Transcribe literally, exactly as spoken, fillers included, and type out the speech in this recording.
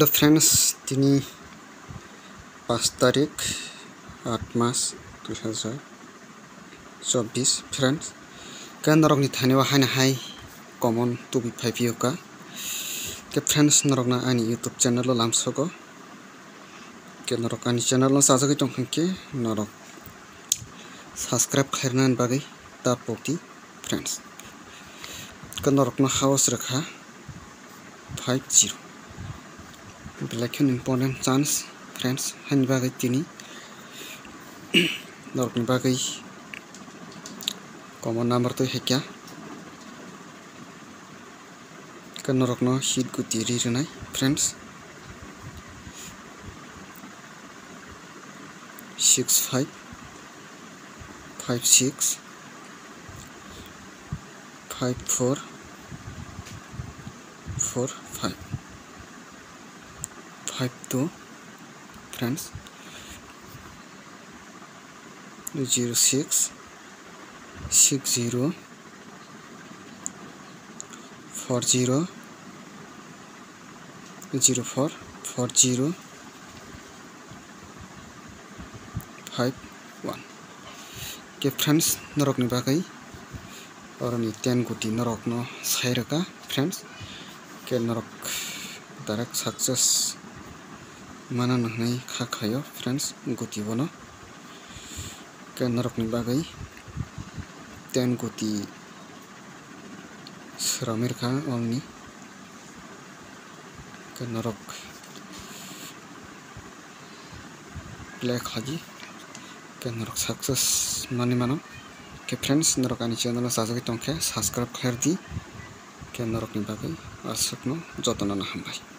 To friends, tini pash tarik, aat mas, dui hazar chobbish, friends. Khe norokni thani o haino hai common tubui phai phiyokha. Khe friends, norokno ani YouTube channel o lamsogo. Khe norok ani channel no chajagwi tongkha khe norok subscribe khlairwnani bagwi ta pokdi, friends. Khe norokno house rwkha five zero. Belai kheno important chance, friends, haini bagwi tini norokni bagwi common number twi haikha. Khe norokno hit guti ri rwnai, friends. Six five, five six, five four, four five, five two, friends. Zero six, six zero, four zero, zero four, four zero, five one. Khe friends, norokni bagwi oroni ten guti norokno sai rwkha, friends. Khe norok direct success manano hwnwi kha khaio, friends, guti bono. Khe norokni bagwi ten guti swrwmwi rwkha ang ni. Khe norok play khlai di. Khe norok success manwi mano. Khe friends, norok ani channel o chajagwi tongkhe subscribe khlai di. Khe norokni bagwi aswkno jotono hambai.